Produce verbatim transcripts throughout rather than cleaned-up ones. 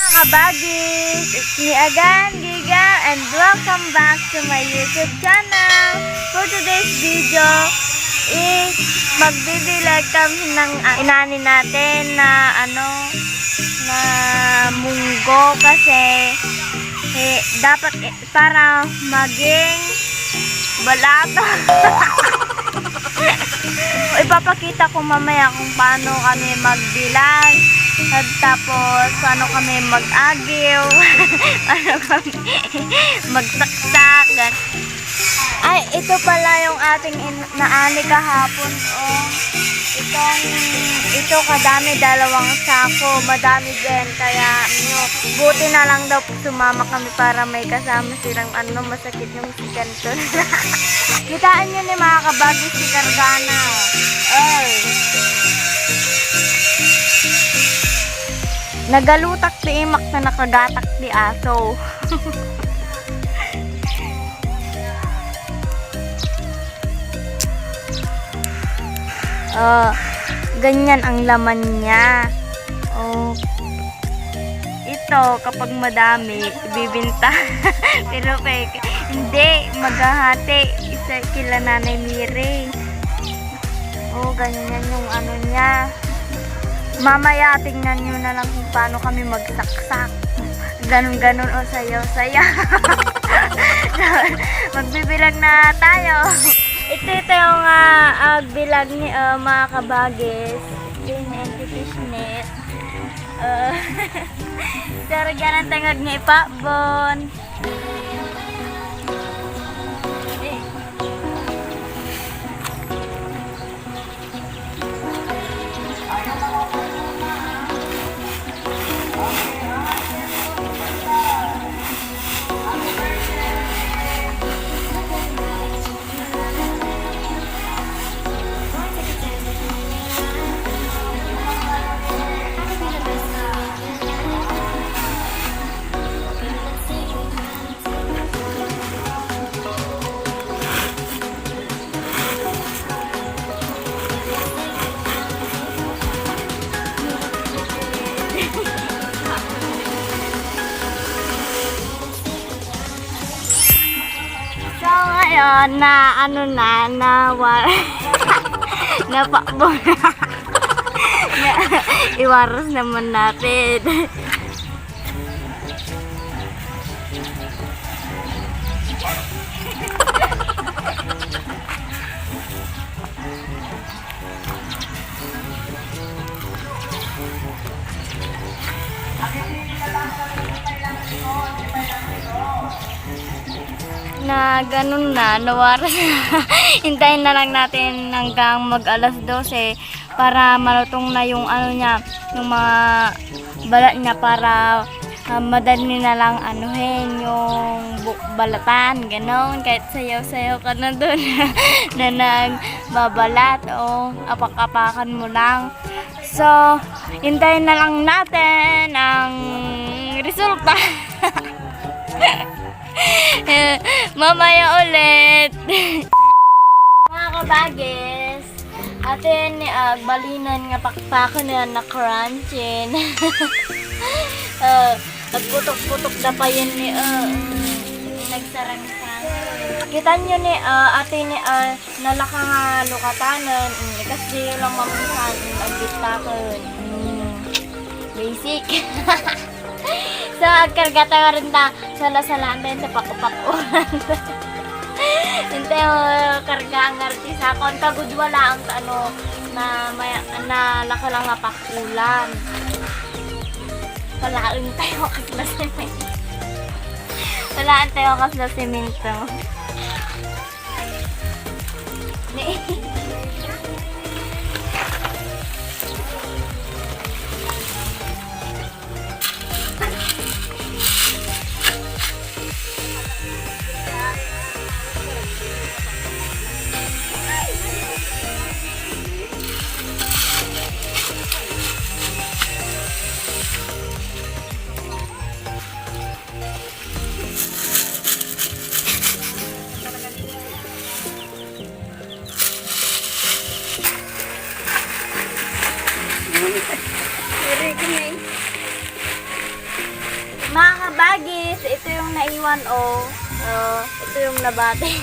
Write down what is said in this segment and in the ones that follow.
Kabagis, it's me again, Giga, and welcome back to my YouTube channel. For today's video is magbibilag kami ng, ah, inani natin na ano, na munggo kasi, eh, dapat, eh, para maging balata. Ipapakita ko mamaya kung paano kami magbilang at tapos paano kami mag-agiw, paano kami magsaksak. Gan- Ay, ito pala yung ating in- naani kahapon. Oh, itong, ito kadami, dalawang sako. Madami din. Kaya, ano, buti na lang daw sumama kami para may kasama silang ano, masakit yung si Canton. Kitaan nyo ni mga kabagis si Kargana. Ay. Nagalutak ti imak na nakagatak ti aso. Oh, ganyan ang laman niya. Oh. Ito, kapag madami, ibibinta. Pero peke, hindi, maghahati. Isa kila Nanay Mire. Oh, ganyan yung ano niya. Mamaya, tingnan nyo na lang kung paano kami magsaksak. Ganun-ganun, o sayaw-sayaw. Magbibilang na tayo. Ito, ito yung, ah, ah, bilang ni, ah, mga kabagis. Din, empty fishnet. Ah, pero dyan ang tangad nga ipabon. So, ngayon, na ano na, na wa-, napakbo na. Na, iwaras naman natin. Na ganun na, nawaras na. Hintayin na lang natin hanggang mag alas dose para malutong na yung ano niya, yung mga balat niya para, ah, madali na lang anuhin yung bu-, balatan, ganon. Kahit sayaw-sayaw ka na dun na nagbabalat o apak-apakan mo lang. So, hintayin na lang natin ang resulta. Mamaya ulit. Mga kabagis, atin ni, ah, balinan nga pakpakan na na-crunchin. Ah, agputok-putok da pa yan ni, ah, mm, nagsarang-sarang. Kita nyo ni, ah, atin ni, ah, nalaka nga lukatanen, mm, ikas di lang maminsan, mm, agbittaken. Mm, basic. So, agkarga tayo rin ta, sala-salaan tayo sa paku-pakuan. Hintay mo, karga ang artista. Kung kagudwa lang sa ano, na may, na laka lang nga pakulan. Palain tayo kasla semento. Palain tayo kasla semento. Pagis, ito yung naiwan, oh. Oh, ito yung nabati.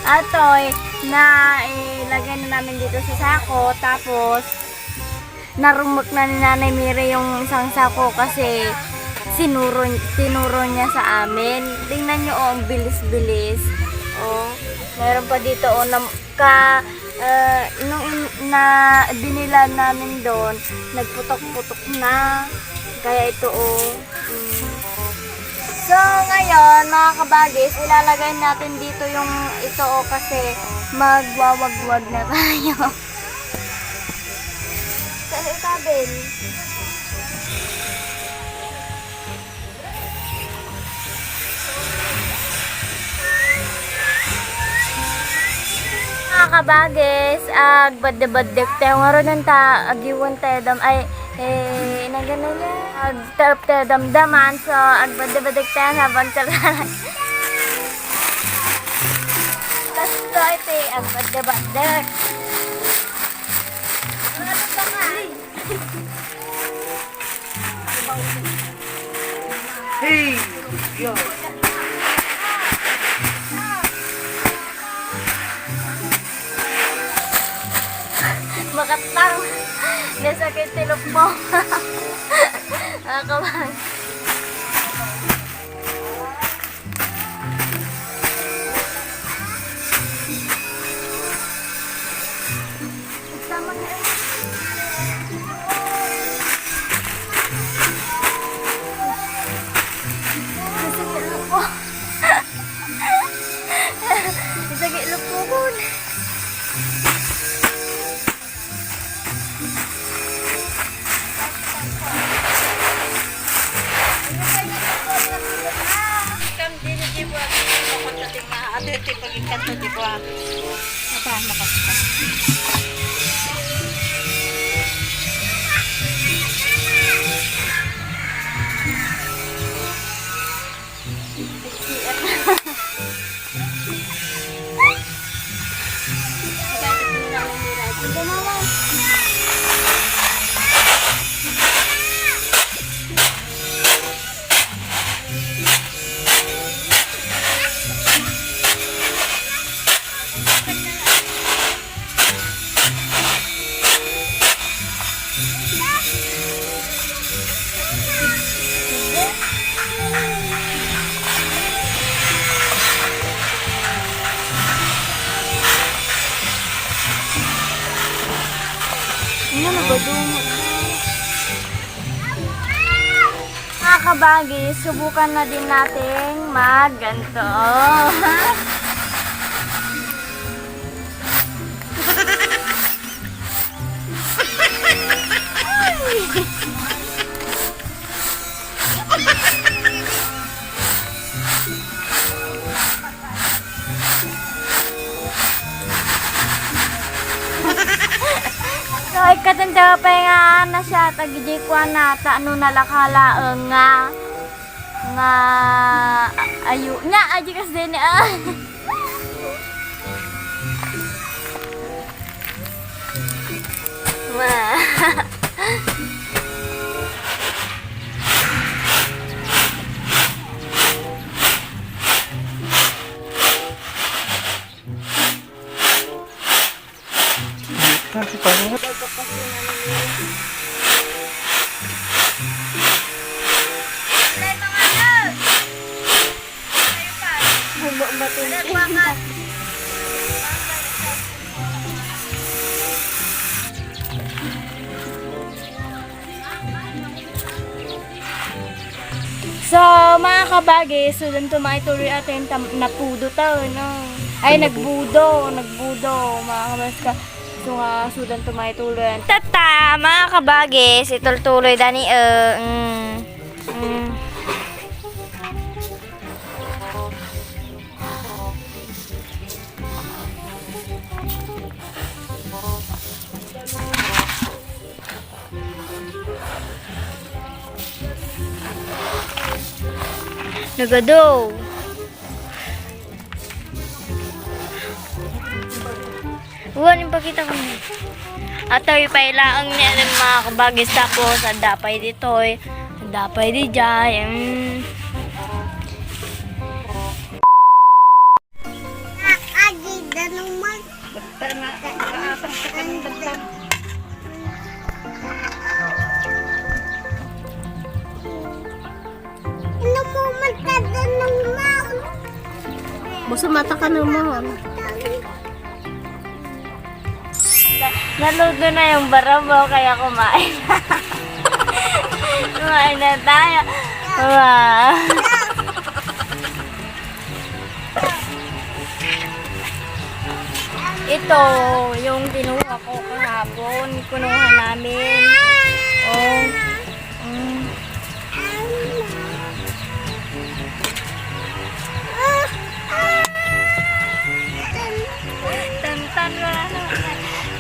Atoy, na ilagay na namin dito sa sako, tapos narumok na ni Nanay Mire yung isang sako kasi sinuro, tinuro niya sa amin. Tingnan nyo, oh, ang bilis-bilis. Oh, meron pa dito, oh, na, ka, ah, nung in, na binila namin doon, nagputok-putok na. Kaya ito, oh. Mm. So, ngayon, mga kabagis, ilalagay natin dito yung ito, oh, kasi magwawagwag na tayo. Sa itabil. Mga kabagis, agbadde-baddek tayo. Ngarud, ta, agiwan tayo dam, ay, eh, nagana niya. Agtarap tayo damdaman, so, agbadde-baddek tayo na bangkal. Basta ito, eh, agbadde-baddek. Hey! Yo! Makatang! Nasakit tilok mo! Mga kabagis. Tama na. Masakit na po. Masakit na po ko. Kam dili di buat, makot sa tinga, ate, ti pagkanto di buat. Apa, makot. Ano na ba doon? Mga kabagis, subukan na din nating magganto. So, ikatanda pa nga na siya, tagijay ko na, ta ano nalakala, nga, nga, ayo, nya, aji kas din, ah. Ma. Kasi parang So, mga kabagis, sudan to mga ituloy atin tam-, napudo tayo, no? Ay, nagbudo, nagbudo, mga kabagis ka. So nga, sudan to mga ituloy. Tata, mga kabagis, itultuloy dani, eh, mm, mm. Nagado. Uwan, ipakita ko niya. Atoy pay laeng ni aning mga kabagis, tapos adda pay ditoy. Dapay di jay, mm. Adi, danumag. Basta na, basta na, basta. Ino mo man ka danumag? Basta mata ka naman. Na-, naluto na yung barabaw, kaya kumain. Kumain na tayo. Wow. Ito, yung kinuha ko kahapon. Kinuha namin. Oh. Mm. Tantan, wala na.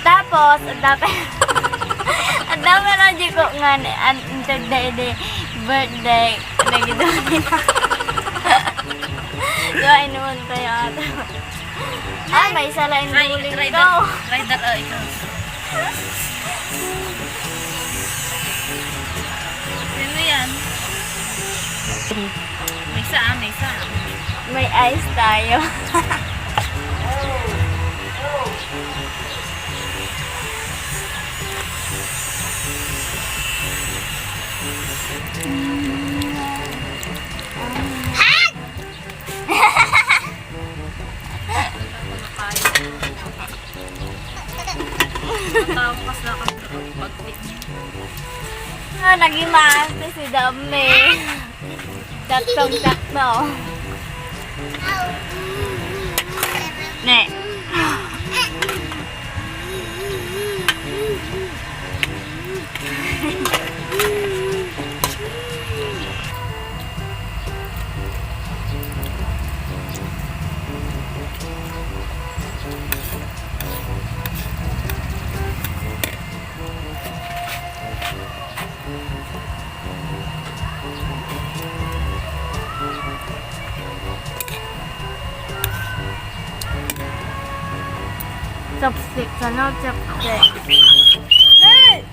Tapos, ang dami, ang dami na di ko nga ni-, an-, birthday, di, birthday. Lagi daw nila. Diba, inuman tayo ata. Ah, may isa lang Ay, yung duling rider, daw. Rider, oh, ikaw. Sino yan? May isa, ah, may isa. May ice tayo. Matawas na kami kapag Ah, naging master si Dami. Taktong takto. Ne. Chopstick, ano? Chopstick. Hey!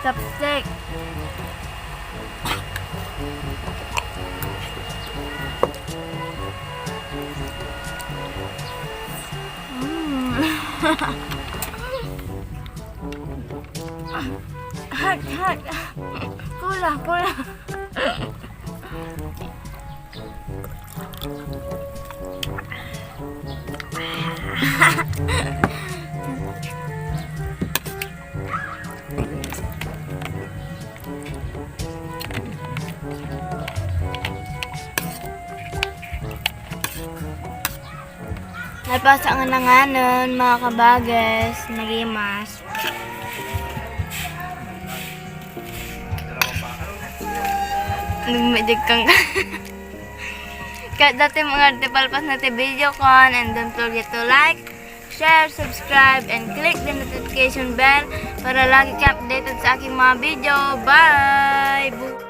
Chopstick. Mm. Hot, hot. Pula, pula. Napasa nga nanganon, mga kabages, nagimas. Nagmadyag kang. Kahit dati mga arte palpas na ti video ko, and don't forget to like, share, subscribe, and click the notification bell para lagi ka updated sa aking mga video. Bye! Bu-